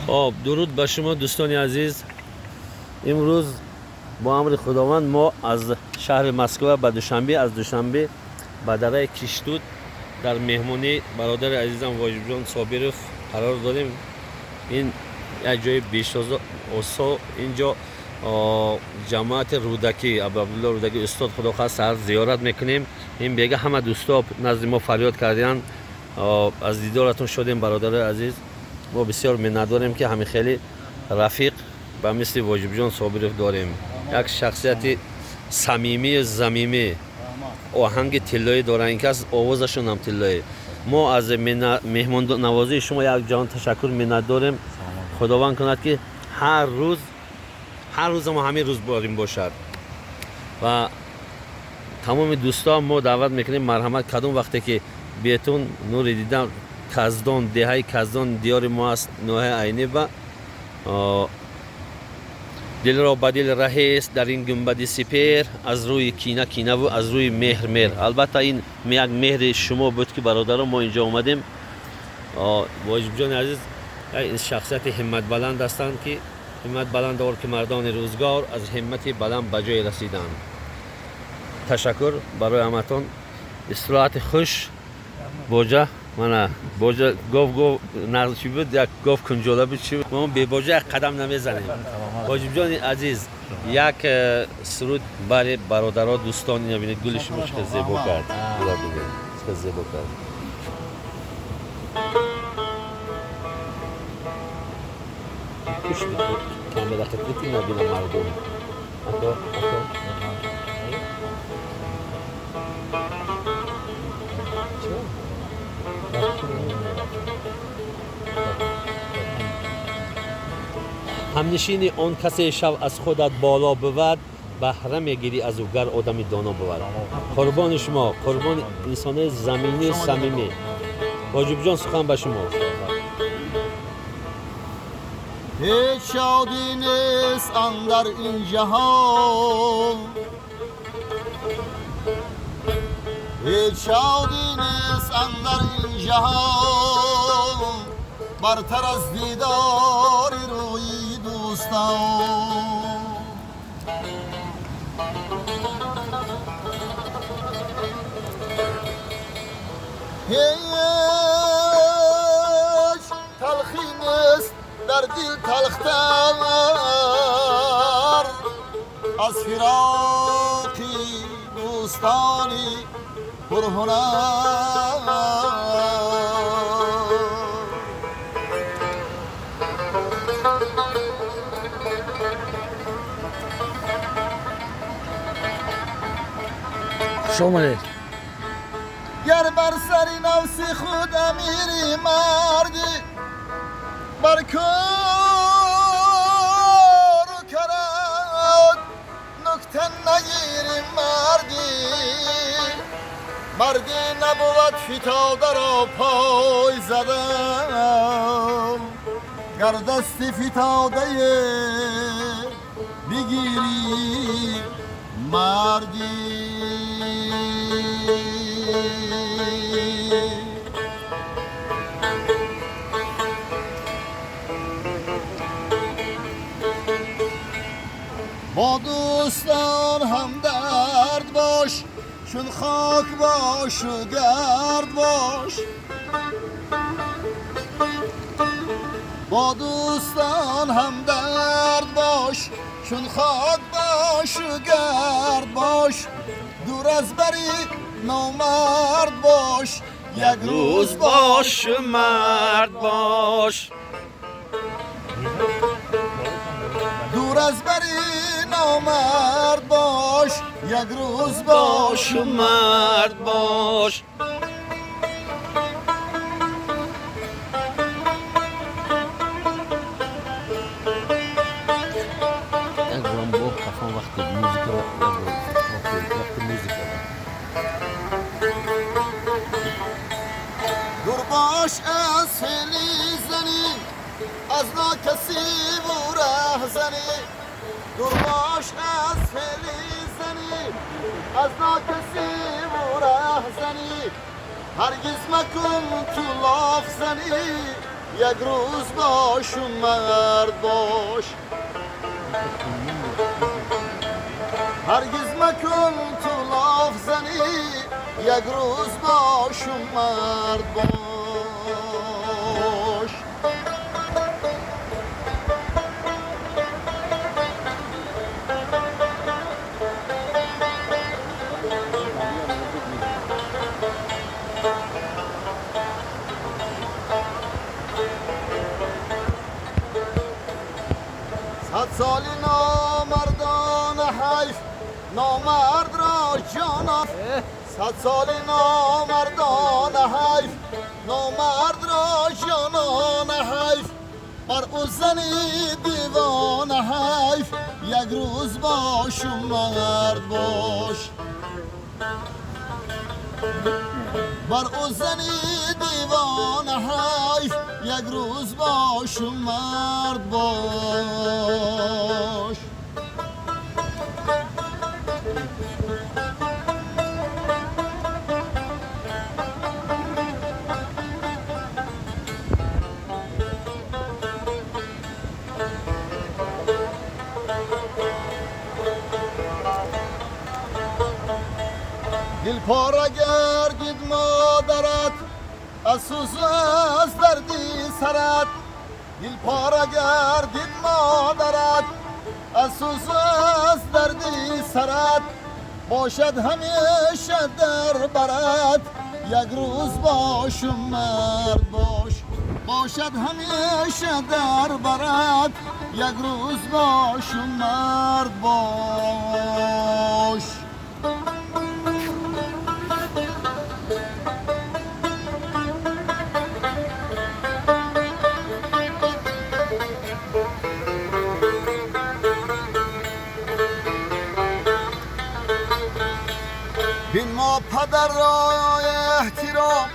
Хоб, дуруд ба шумо, дӯстони азиз. Имрӯз бо амри Худованд мо аз шаҳри Москва ба Душанбе, аз Душанбе ба дараи Киштуд дар меҳмонии бародари азизам Воҷибҷон Собиров қарор дорем. Ин як ҷои бешозо осо. Инҷо ҷамоати Рӯдакӣ, Абуабдулло Рӯдакӣ, устод, худохоҳ, саҳар зиёрат мекунем. Ин бега ҳама дӯсто назди мо фарёд карданд, аз дидоратон шудем, бародарои азиз. Мо бисёр миннатдорем, ки ҳамин хеле рафиқ ба мисли Воҷибҷон Собиров дорем, як шахсияти самимию замимӣ, оҳанги тиллоӣ доранд ин кас, овозашон ҳам тиллоӣ. Мо аз меҳмоннавозии шумо як ҷаҳон ташаккур, миннатдорем. Худованд кунад, ки ҳар рӯз, ҳар рӯза мо ҳамин рӯз борим бошад. Ва тамоми дӯстон мо даъват мекунем, марҳамат, кадом вақте ки биетун, нури дидан, Каздон, деҳаи Каздон, диёри мо аст, ноҳияи Айнӣ. Ба дилро ба дил раҳест дар ин гунбади сипер, аз рӯи кина кинаву аз рӯи меҳр меҳр. Албатта, ин як меҳри шумо буд, ки, бародарон, мо инҷо омадем. Воҷибҷони азиз шахсияти ҳимматбаланд ҳастанд, ки ҳиммат баланд ор, ки мардони рӯзгор аз ҳиммати баланд ба ҷое расиданд. Ташаккур барои ҳаматон, истироҳати хуш. Боҷа мана боҷа, гов, гов чӣ буд, як гов кунҷола буд, чӣ? Мо бебоҷа як қадам намезанем. Воҷибҷони азиз, як суруд бари бародаро, дӯстон. Ина бинед, гули шумо чӣ қадр зебо кард, гула бинед, чӣ қадр зебо кард. Пушти камера қитқити набина мардум. Ако, ако. Ҳамнишини он касе шав, аз худат боло бувад, баҳра мегирӣ аз ӯ, гар одами доно бувад. Қурбони шумо, қурбони инсонои заминию самимӣ. Воҷибҷон, сухан ба шумо. Ҳеҷ шодӣ нест андар ин ҷаҳон, ҳеҷ шодӣ нест андар ин ҷаҳон, бартар аз дидори рӯи дӯстон. Ҳеҷ талхӣ нест дар дил талхтар аз фироқи дӯстони пурҳунар. Хуш омадед. Гар бар сари нафси худ амири мардӣ, бар кору карат нукта нагири мардӣ, мардӣ набувад фитодаро пой задан, гар дасти фитодае бигирӣ мардӣ. Бо дӯстон ҳамдард бош, чун хок бошу гард бош. Бо дӯстон ҳамдард бош, чун хок бошу гард бош, дур аз бари номард бош, як рӯз бош, мард бош. Дур аз бари номард бош, як рӯз бош, мард бош. Як борам бо хафон, вақти музика, вақти музика. Дур бош аз феъли занӣ, аз нокасиву раҳзанӣ. Дур бош аз феъли занӣ, аз нокасиву раҳзанӣ. Ҳаргиз макун ту лофзанӣ. یک روز باش و مرد باش. هرگز مکن تو لاف زنی، یک روز باش و مرد باش. صد سال نامردان حیف، نامرد را جان. صد سال نامردان حیف، نامرد را جانان حیف. بر او زنی دیوان حیف، یک روز باش و مرد باش. بر او زنی دیوان حیف، یک روز باش و مرد باش. دل پاره گردید مادرت، از سوز از دردی سرت. دل پاره گردید مادرت، از سوز از دردی سرت. باشد همیشه در برت، یک روز باش و مرد باش. باشد همیشه در برت، یک روز باش و مرد باش. بین ما پدر را احترام،